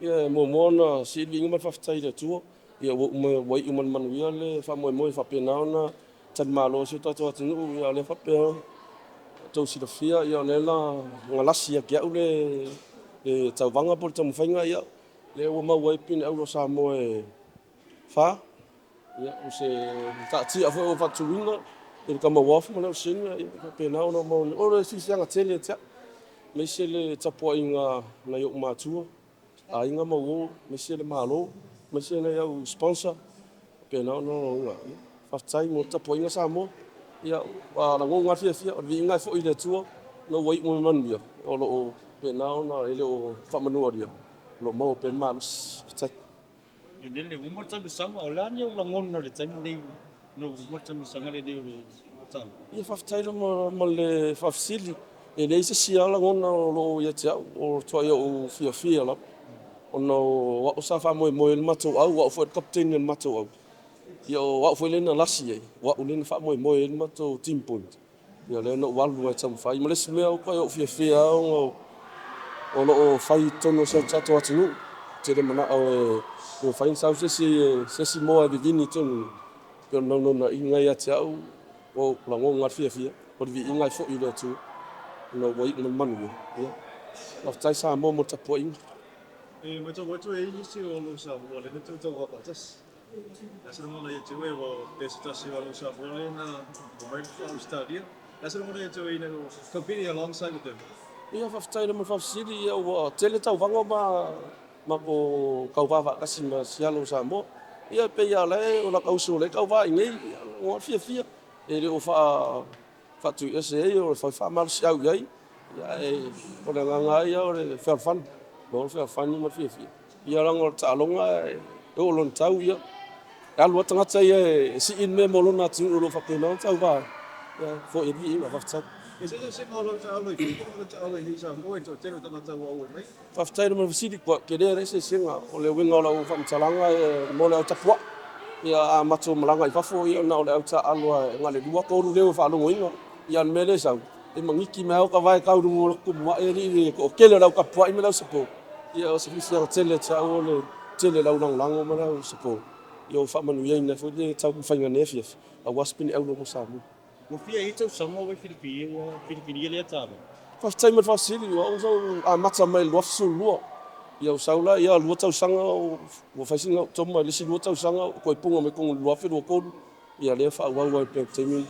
Ia, e muamua ona sii le viiga ma le faafetai i le Atua ua iu ma le manuia le faamoemoe e faapena ona talimalo ai si o tatou atunuu. Ia o lea e faapea ona outou silafia, o lea na galasi ia te au le tauvaga po o le taumafaiga, ia lea ua maua ai pine auro a Samoa e 4. O se mataatia foi ua faatuina i le Tama Uafu ma le au Senior, ia ua faapena ona maua nei. O le fiafiaga tele ia te au, aemaise le tapuaiga a nai ou matua, aiga ma uo, aemaise le Malo, aemaise nai au sponsor ua faapena ona… Faafetai mo le tapuaiga Samoa. Ia ua lagona lava le fiafia, o le viiga e foi i le Atua ina ua iu ma le manuia, o lo o faapena ona… e le o faamanualia, o lo o maua pea le malosi. Faafetai. Lele ua uma le taamilosaga, o le a ni ou lagona i le taimi lenei ina ua uma le taamilosaga lenei o le taaloga? Ia faafetai lava mo le faafesili. E leai se isi lava lagona o lo o ia te au, ua matuai ou fiafia lava ona o au sa faamoemoe i ai le matou au, o au foi le kapeteni o le matou au. Ia o au foi lea na lasi ai, o au lea na faamoemoe i ai le matou team point. Ia lea na ou alu ai e taumafai. Ma le isi mea ua matuai ou fiafia lava ona o lo o fai i totonu o si o tatou atunuu. Ou te le manao e mafai ona sau se isi moa e vivini i totonu i i. E pei o le naunautaiga ia te au, ua ou lagona lava le fiafia, o le viiga e foi i le Atua ina ua iu ma le manuia. Faafetai Samoa mo le tapuaiga. E matau atu e i ai nisi o alo o Samoa lea na tou tauva faatasi. O le a se lagona ia te oe aua pei o se tasi o alo o Samoa lea na omai faa-Ausetalia. O le a se lagona ia te oe competing alongside with them? Ia, faafetai lava mo le faafesili. Ia ua tele tauvaga ua matou tauva faatasi ma isi alo o Samoa. Ia pei lava o lata uso o la e tauva i inei, ia e lagona lava le fiafia. E le o faatuiese ai, o le faamalosiau i ai, ae o le agaga lava ia o le fealofani, maua le fealofani ma le fiafia. Ia leaga o le taaloga e oo i lona tau, e alu lava le tagata ia e sii le mea mo lona atunuu o lo o faapena ona tauva ai, ia e foi i ai le viiga. Faafetai. E eseese eseesega o lau taaalo i fafo ma lau taaalo i inei i Samoa i le toatele o tagata ua auai mai? Faafetai lava mo le fesili. Ua tele lava le eseesega. O le uiga o lau faamatalaga mo le au tapuai. Ia a matou malaga i fafo, ia na o le au taaalo lava na o le lua tolu leo e faalogoina. A o le mea lea e sau, e magigi mai lava ota vae e tau i luga o le tumuai alii i le toatele o le au tapuai ma le au support. Ia o se fiafiaga tele ia te au o le tele o le au lagolago ma le au support ua faamanuiaina ai foi le taumafaiga i lenei afiafi aua se pine auro mo Samoa. Ua fia ea tausaga o e filifilia lea taaloga? Faafetai mo le faafesili. O au sa ou amata mai i le 2012. Ia ou sau lea, 2 tausaga ua fai sina ou toma i le isi 2 tausaga ou toe puna mai totonu i le 2023. Ia lea e faaauau ai pea i le taimi.